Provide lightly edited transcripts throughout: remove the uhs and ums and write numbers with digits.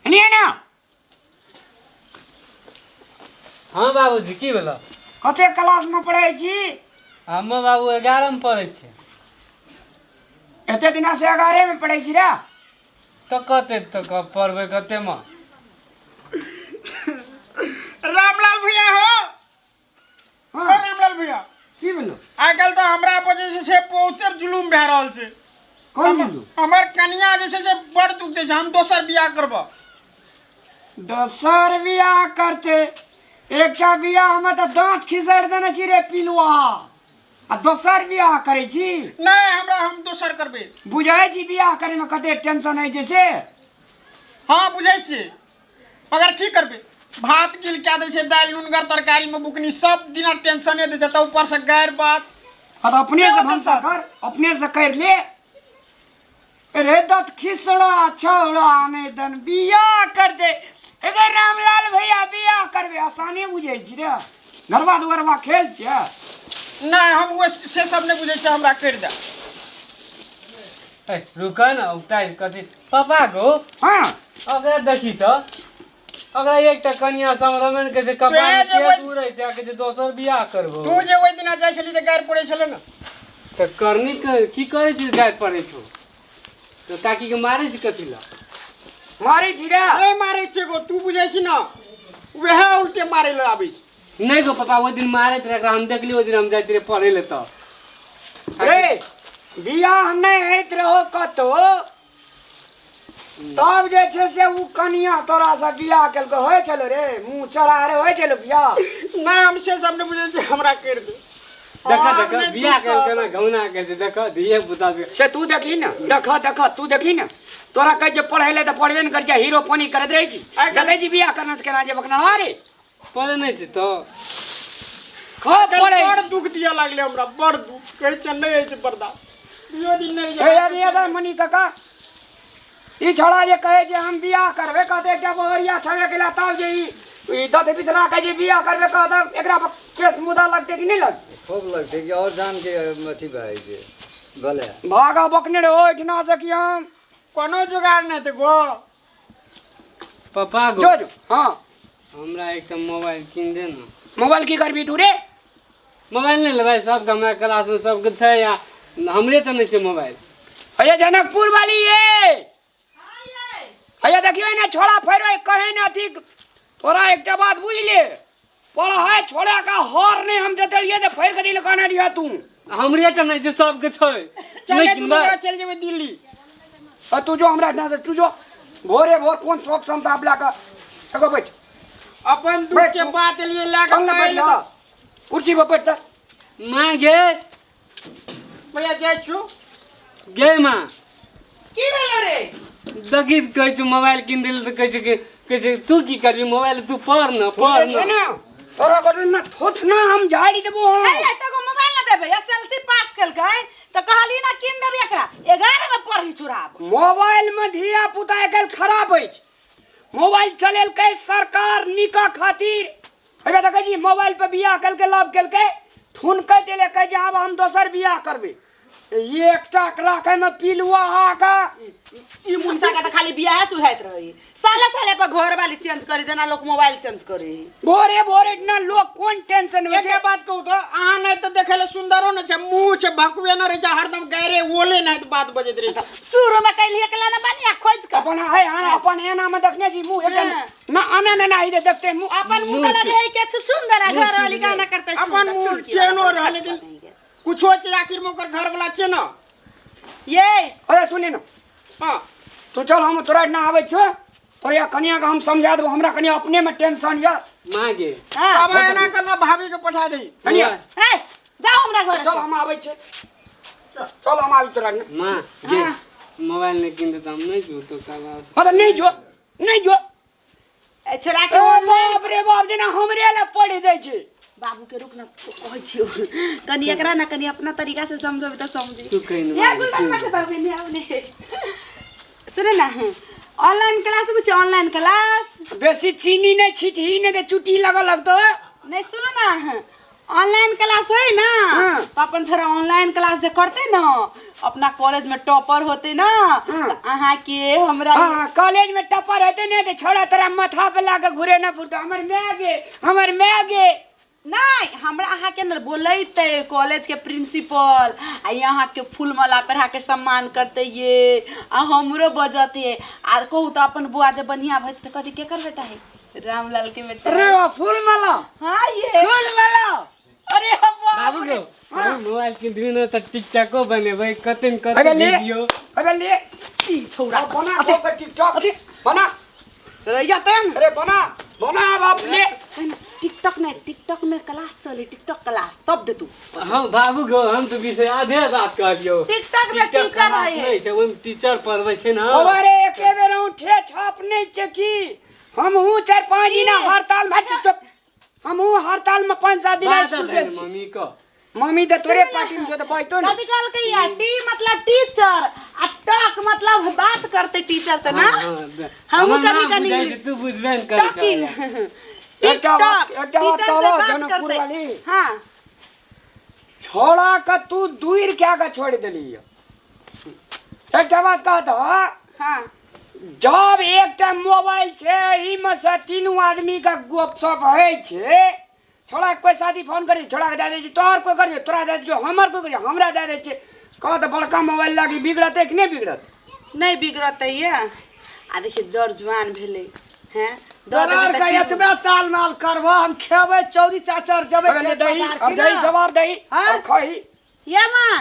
नहीं ना। हाँ बाबूजी, की भेल? कते क्लास में पढ़ै छी? हम बाबू 11 में पढ़ै छी। एते दिना से 11 में पढ़ै छी रे? तऽ कते तऽ पढ़बै कते में? रामलाल भैया हो। हाँ। ओ रामलाल भैया। की भेलो? आइ काल्हि तऽ हमरा पर जे छै से बहुते जुलूम भए रहल छै। कोन जुलूम? हमर कनिया जे छै से बड़ दुख दै छै, हम दोसर बियाह करब। दोसर बियाह करते? एकटा बियाह में तऽ दाँत खिसैड़ देने छी रे पिलुआ, आ दोसर बियाह करै छी? नहि, हमरा हम दोसर करबै। बुझै छी बियाह करे में कते टेंशन होइ छै से? हँ बुझै छियै, मगर की करबै, भात गिल कए दै छै, दालि नुनगर, तरकारीमे बुकनी, सब दिना टेंशने दै छै, तऽ ऊपरसँ गारि बात। हाँ तऽ अपने से के भनसा होतै? कर, अपने से कर ले रे। दत खिसड़ा छौड़ा नहि दन बियाह कर दे। एगे रामलाल भैया, बियाह करबे आसाने बुझै छी रे? घरवा दुअरवा खेल छै? नहि, हम ओ से सब नहि बुझै छियै, हमरा करि दे। ए रुक न, उगता कथी पापा गो। हाँ। अगला देखी तऽ अगला एकटा कनिया समरमेन के जे कपार में तोहे जे केस ओहि- उड़ै छै, आ के जे दोसर बियाह करबो। तू जे ओहि दिना जाइ छली तऽ गारि पड़ै छलै ने। तऽ करनी के की करै छी? गाय पड़ै छौ तऽ काकी के मारै छी कथी लए? मारै छी रे? नहि मारै छियै गो, तू बुझै छी ने, वएह उल्टे मारै लए आबै छै। नहि गो पापा, ओहि दिन मारैत रहै एकरा, हम देखली ओहि दिन हम जाइत रहियै पढ़ै लए तऽ। रे बियाह नहि होइत रहो कतौ, तब जे छै से उ कनिया तोरा से बियाह केलको, होइ छलो रे मुँह चढ़ा रे, होइ छलो बियाह? नहि, हम से सब नहि बुझै छियै, हमरा करि दे। देख हम देख नहि बियाह दुख केलकै सहब। ना घौना के छै, देख धिये पुता छै। से तू देखी ने, देख देख, तू देखी ने, तोरा कहै छै पढ़ै ले तऽ पढ़बे ने करै छै, हीरो पानी करैत रहै छी। देखै छी बियाह करना छै केना जे बकना रे। पढ़ै नहि छै तऽ? खूब पढ़ै। बड़ दुख दिअ लागलै हमरा, बड़ दुख कहै छै, नहि होइ छै बर्दाश्त, दुइयो दिन नहि हे याद याद मनी काका, ई छोड़ा जे कहै जे हम बियाह करबे, कहते एकटा बहरिया छबे केला, तब जे ई दत बितना कहै जे बियाह करबे, कहते एकरा पर केस मुदा लगतै कि नहि लगतै? खूब लगतै कि आओर जान के अथी भए जेतै भले। भागा बकने रे ओहिठिना से कि हम कोनो जुगाड़ नहि हेतै गो। पापा गो। जो जो, हाँ। हमरा एकटा मोबाइल कीन दे ने। मोबाइल की करबी तू रे? मोबाइल नहि लेबै? सबके हमरा क्लासमे सबके छै आ हमरे तऽ नहि छै मोबाइल। भैया, जनकपुर वाली ये भैया, देखियो ने छोड़ा फेरो कहे ने अथी, तोरा एकटा बात बुझ ले, पढ़ाई छोड़ा का हर नहीं हम जतलिए तऽ फेर के दिल कहने रहिया तू। हमरे तऽ नहि छै, सबके छै। चल नहि दुनू किनबै? गोरा चलि जेबै दिल्ली। आ तू जो हमरा एहिठाम से, तू जो भोरे भोर कोन शौक समताप लए कऽ, एगो बैठ। अपन दुख बैठ के तू। बात एलियै लए चल कऽ ने बैठ कहै ना। कुर्सी पर बैठ तऽ। माँ गे। भैया, जाइ छु। गे माँ। की भेलो रे? देखी, कहै छै मोबाइल कीन देल तऽ कहै छै कि कहै छै तू की करबी मोबाइल, तू पढ़ न, पढ़ छै न। ने तोरा कर ना थोथ ना हम झाड़ी देबो हम। अरे एते गो मोबाइल ना देबै, एसएलसी पास केलकै तऽ कहली ना कीन देबै एकरा, 11 में पढ़ी छुड़ाब। मोबाइल में धिया पुता आइ काल्हि खराब अछि। मोबाइल चलेलकै सरकार नीका खातिर। हेबे देखै छी मोबाइल पर बियाह केलकै, लव केलकै, ठुनकै देले, कहै जे आब हम दोसर बियाह करबै। एकटा राखै में पिलुआ आका। ई मुंसा के तऽ खाली बियाहे सुझाइत रही, साले साले पर घर वाली चेंज करी जेना लोक मोबाइल चेंज करी। भोरे भोरे इतना लोग कोन टेंशन में एकटा छै? बात कहू तऽ, अहाँ नहि तऽ देखै लए सुन्दरो नहि छै, मुँह छै भकुए नहि रहै छै, हरदम गैरे ओले नहि तऽ बात बजैत रहै छै। शुरू में कैलिए के ना बनिया खोज के अपन है हाँ, अपन एना में देखने छी मुंह एकदम हाँ। ना आना ना ना इधर देखते मुंह। अपन मुंह तऽ लगे है के छुछुंदर आ घर वाली गाना करते। अपन मुँह केहनो रहल, लेकिन कुछो छै, आखिर में ओकर घर वाला छै ने। ये अरे सुनी ना। हाँ। तू चल, हम तोरा ना आबै छो, तोरा या कनिया के हम समझा देबो, हमरा कनिया अपने में टेंशन या। माँ गे। हाँ। अब एना करना, भाभी के पठा दही। कनिया। हे जाओ हमरा घर। चल, हम आबै छै, चल, हम आबी तोरा ना। माँ गे, मोबाइल नहि कीन देता हम नहि जो तो क्लास। हाँ तऽ नहीं जो, नहीं जो। ए छोरा के ए बाप रे बाप, जेना हमरे लए पढ़ि दै छै। बाबू के रुक ना, कहै छियौ कनी एकरा ना कनी अपना तरीका से समझेबै तऽ समझी। तू कहि ने। ये गुल्लक मत बाबू ने, आउ ने, सुन ना, ऑनलाइन क्लास बुझ, ऑनलाइन क्लास। बेसी चीनी नहि छिटही, नहि तऽ चुटी लगऽ लगतौ। नहीं, सुनो ना, ऑनलाइन क्लास होय ना हाँ। तो अपन छोरा ऑनलाइन क्लास जे करते ना अपना कॉलेज में टॉपर होते ना हाँ। तो अहाँ के हमरा हाँ कॉलेज में टॉपर हेतै ने तऽ छोड़ा तोरा माथा पे लाके घुरे न फुरतौ हमर माय गे हमर माय गे। नहीं हमरा अहाँ के न बोलैते कॉलेज के प्रिंसिपल आ यहाँ के फूलमाला पहिरा के सम्मान करते ये आ हमरो बजते आ कहू तो अपन बुआ जे बढ़िया भैत तऽ कहते केकर बेटा है रामलाल के बेटा अरे वाह फूल माला हाँ ये फूल माला अरे बाप बाबू रे। गो मोबाइल किन दियौ ने तऽ टिकटॉको बनेबै कते ने अबे कते ले वीडियो। अबे ले ई छौड़ा बना दो के टिकटॉक बना रैया तें अरे बना बना बाप ले। टिकटॉक नहीं टिकटॉक में क्लास चले टिकटॉक क्लास तब दे तू। हम बाबू गो हम तऽ विषय आधे बात कहलियौ। टिकटॉक में टिकटॉक टीचर क्लास है। नहि छै ओहिमे टीचर पढ़बै छै ने। अरे एके बेर उठे छाप नहीं छै की हमहूँ 4-5 दिना हड़ताल में चुप हमहूँ हड़ताल में 5-7 दिना बाजऽ स्कूल दे गेल छी। मम्मी को मम्मी तऽ तोरे पार्टी में छौ तऽ बजतो ने। कथी कहलकै या टी मतलब टीचर आ टॉक मतलब बात करते टीचर से ना। हमहूँ हमरा कभी ना कभी बुझाइ छै, तू बुझबे ने करै टॉकिंग छह। एकटा बात- टिकटॉक एकटा बात टीचर से कहबो, बात जनकपुर करते। वाली। हाँ छोड़ा के तू दूर क्या के छोड़ देली एकटा बात कहत हाँ जब एकटा मोबाइल छै एहि में से तीनू आदमी के गपशप होइ छै छोड़ा के कोई साथी फोन करी छोड़ा के दए दै छै तोहर कोई करी तोरा दए दै छै हमर कोई करी हमरा दए दै छै कह तऽ बड़का मोबाइल लागी बिगड़तै कि नहि बिगड़त? नहीं बिगड़तै ये आ देखिए जर जुआन भेलै हैं दऽ तोरा देबै के तऽ की एतबे तालमाल करबो हम खेबै चौरी चाचर जेबै अबे ले खेत दही पथार अब की दही ना? जवाब दही हाँ? अब खही ये माँ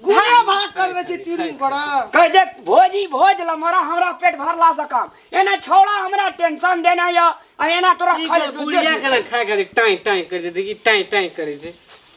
गुने भाग करबै छी तीनू गोड़ा। कह दे भोजी भोज ल मरा हमरा पेट भरला से काम एना छौड़ा हमरा टेंशन देना या आ एना तोरा ई खाइ के बुढ़िया के लग खाय करे टाइ टाइ करै छै देखी टाइ टाइ करै छै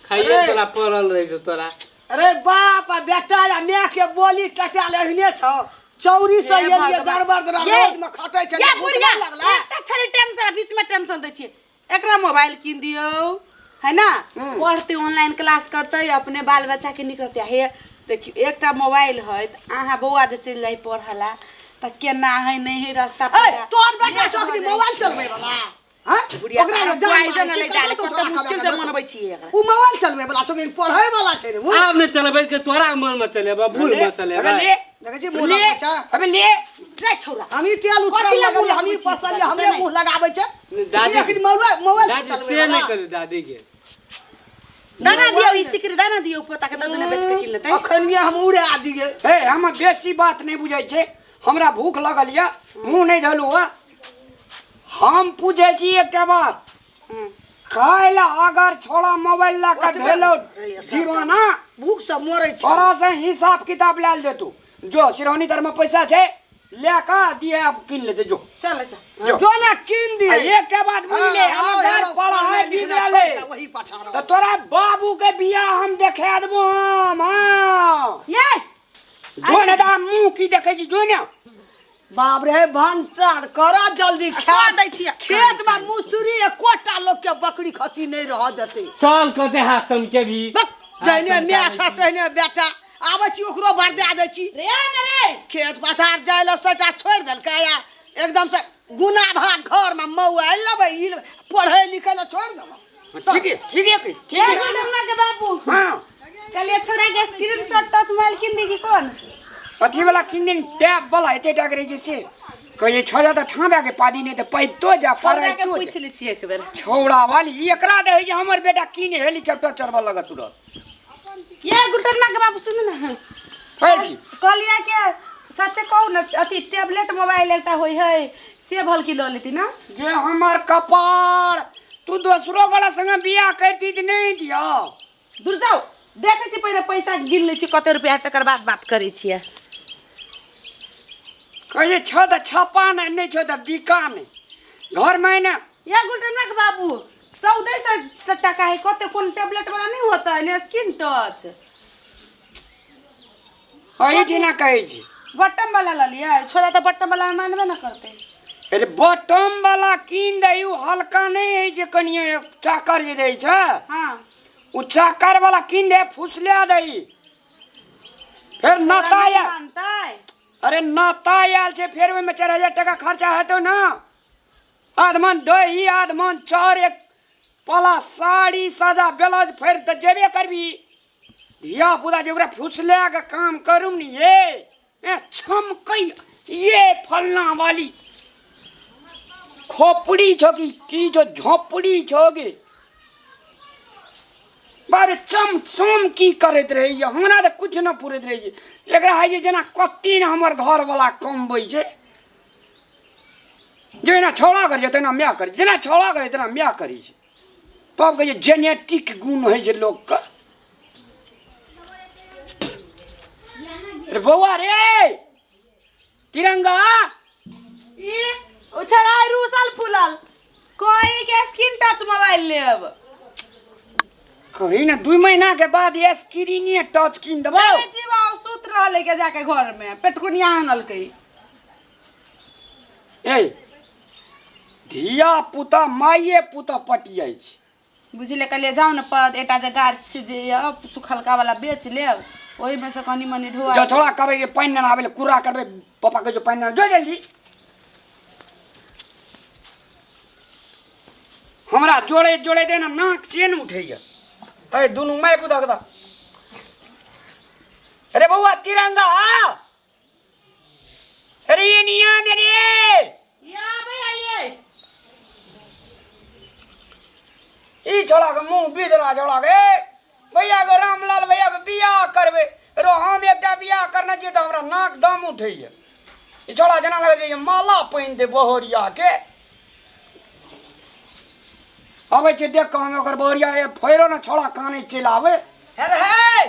खाइए तोरा पड़ल रहै छौ तोरा। अरे बाप आ बेटा आ माय के बोली टटाल एहने छौ चौरी से हे एलियै भगवान। दरबर दरा ये- रोज में खटै छै ये भूख बुढ़िया नहि लगलै? एकटा छड़ी टेंशन बीच में टेंशन दै छियै एकरा मोबाइल कीन दियौ है ना पढ़ते ऑनलाइन क्लास करते अपने बाल बच्चा के निकलते हे देखियौ एकटा मोबाइल है तऽ अहाँ बौआ जे चलि जाइ पढ़ला तऽ केना है नहीं है रास्ता ए, पर तोहर बेटा चौकरी मोबाइल चलबै वाला हाँ? बुढ़िया ओकरा जे जान पॉइजन मारै अलै छै, डाले कतऽ कते तोरा मुश्किल खबर से मनबै छियै एकरा। उ मोबाइल चलबै वाला छौ कि पढ़ै वाला छै रे उ? आब नहि चलेबै के तोरा मन में चलेबै भूल में चलेबै। अबे ले देखै छी मुँह ले लगबै छै। अबे ले रे छौड़ा हमही तेल उठा कथी लए लगलियै, मुँह हमही लगबै छी? फसलियै, हमरे मुँह लगाबै छै। दादी अखन मोबाइल दादी चलबै से वाला। नहि करू दादी के दाना दियौ ई सिकरी दाना दियौ पोता के दऽ देने बेच के कीन लेतै। अखन हम उड़ा दियै। हे हम बेसी बात नहीं बुझै छै हमरा भूख लगल यऽ मुँह नहीं धलू हँ। हम पूछै छी एकटा बात काल्हि अगर छोड़ा मोबाइल लऽ के भेलो दीवाना भूख से मरै छै। तोरा से हिसाब किताब लायल जेतू जो सिरौनी तर में पैसा छै ले के दिए अब कीन लेते जो चल चल जो। जो ना कीन आ दिए। एकटा बात बुझले हम घर पढ़ाई बिगड़ले वही पाछा रहो। तऽ तोरा बाबू के बियाह हम देखा देबो हम हाँ। ये जो ने दा मुँह की देखै छी जो ने बाप रे भनसार कर जल्दी कऽ खेत दै छियै। खेत में मुसरी एकोटा लोक के बकरी खसी नहीं रह देते। चल कते हाथ चमके भी। बक, जहने माय छ तहने बेटा आबै छी ओकरो बरदा दै छी। रे न रे खेत पथार जाय लए सबटा छोड़ि देलकै आ एकदम से गुना भाग घर में मोबाइल लेबै ई लेबै, पढ़ै लिखै लए छोड़ि देलक। ठीक है ठीक है ठीक ये है गुलटनमा के बाबू हाँ चलिए छोड़ा के स्क्रीन पर टच मोबाइल कीन देगी कौन अथी वाला किन दिन टैब वाला एते टाक रहे छै से कहिए छौ जा तऽ ठामे के पादी नहीं तऽ पैतो जा छोड़ा के पढ़ैतो पूछ जा। लै छियै एक बेर। छौड़ा वाली ई एकरा दे जे हमर बेटा कीन हेलीकॉप्टर चढ़बऽ लगत तुरंत। ये गुलटनमा के बाबू सुनू ना है की? कहलियै के सच्चे कहू ना अथी टैबलेट मोबाइल एकटा होइ है से भलकी लऽ लेती ना। जे हमर कपार तू दोसरो गोला संगे बियाह करती तऽ नहीं दियौ। दूर जाओ देखै छी पहिले पैसा गिन लै छी कते रुपया है तकर बाद बात करै छियै। कहै छौ तऽ छपा नहि नहि छौ तऽ बिका नहि घर में ने। या गुलटनमा के बाबू 1400 टका है कते कोन टैबलेट वाला नहीं होता है ने स्क्रीन टच अही ठिना कहै छी बटन वाला लऽ लिअ छोड़ा तऽ बटन वाला मानबे ना करतै। अरे बटन वाला कीन दै उ हल्का नहीं है जे कनियो चाकर जे रहै छै। हाँ उ चाकर वाला कीन दे फुसला दै फेर नाता आयल। मानतै अरे नाता आयल छै फेर ओहिमे 4000 टका खर्चा हेतौ ना। आधमन दही आधमन चाउर एक पला साड़ी सादा ब्लाउज फाड़ि तऽ जेबे करबी धिया पुता जे ओकरा फुसला के काम करू ने ये ए छमकै ये फलना वाली खोपड़ी छो कि की छो झोपड़ी छो गे बारे चम चम की करैत रहैए हमरा तऽ किछु नहि पुरैत रहै छै एकरा होइ छै जेना कत्ती ने हमर घरवला कमबै छै जेना छौड़ा करै छै तेना माय करै छै जेना छौड़ा करै छै तेना माय करै छै तब कहै छै जेनेटिक गुण होइ छै लोकके रे बौआ रे तिरंगा ई ओ छड़ा रूसल फूलल कोई के स्क्रीन टच मोबाइल लेब कहीं ना 2 महीना के बाद स्क्रीने टच कीन देबो देखै छी बाबू सुत रहलै के जाके घर में पेटकुनिया आनलकै ए धिया पुता माइए पुता पटियाइ छै बुझले कहलियै जाउ ने पद एकटा जे गाछ छै जे यऽ सुखलका वाला बेच लेब ओहिमे से कनि मनि ढोआ जो छोड़ा कहबै कि पानि नहि आबै कुरा करबै पापा कहै छै पानि नहि जो जल्दी हमरा जोड़े जोड़े दे ना नाक चेन उठैया ए दुनू माय पुता के अरे बौआ तिरंगा आ अरे ये निया ने रे या भैया ये ई छोड़ा के मुंह बिदरा छोड़ा के भैया के रामलाल भैया के बियाह करबै रो हम एकटा बियाह करने छियै तऽ हमरा नाक दम उठैया ई छोड़ा जेना लगै छै माला पहिन दे बहोरिया के अबै छै देख कऽ हम ओकर बहोरिया ए फोड़ो ने छोड़ा कानै चलि आबै हे रे हे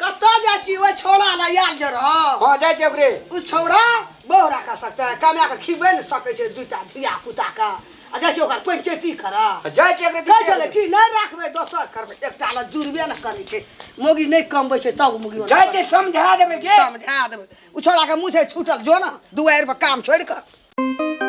कतऽ जाइ छी ओहि छौड़ा लए आयल जे रह हँ जाइ छै ओकरे ओ छौड़ा बहु राखा सकता है कमा के खिबै ने सकै छै दूटा धिया पुता के आ जाइ छै ओकर पंचायती करऽ जाइ छै ओकरे कहै छलै कि नहि राखबै दोसर करबै एकटा लए जुड़बे ने करै छै मौगी नहि कमबै छै तब मौगी जाइ छै समझा देबै के समझा देबै ओ छौड़ा के मुँह छै छूटल जो ने दुआरि पर काम छोड़ि कऽ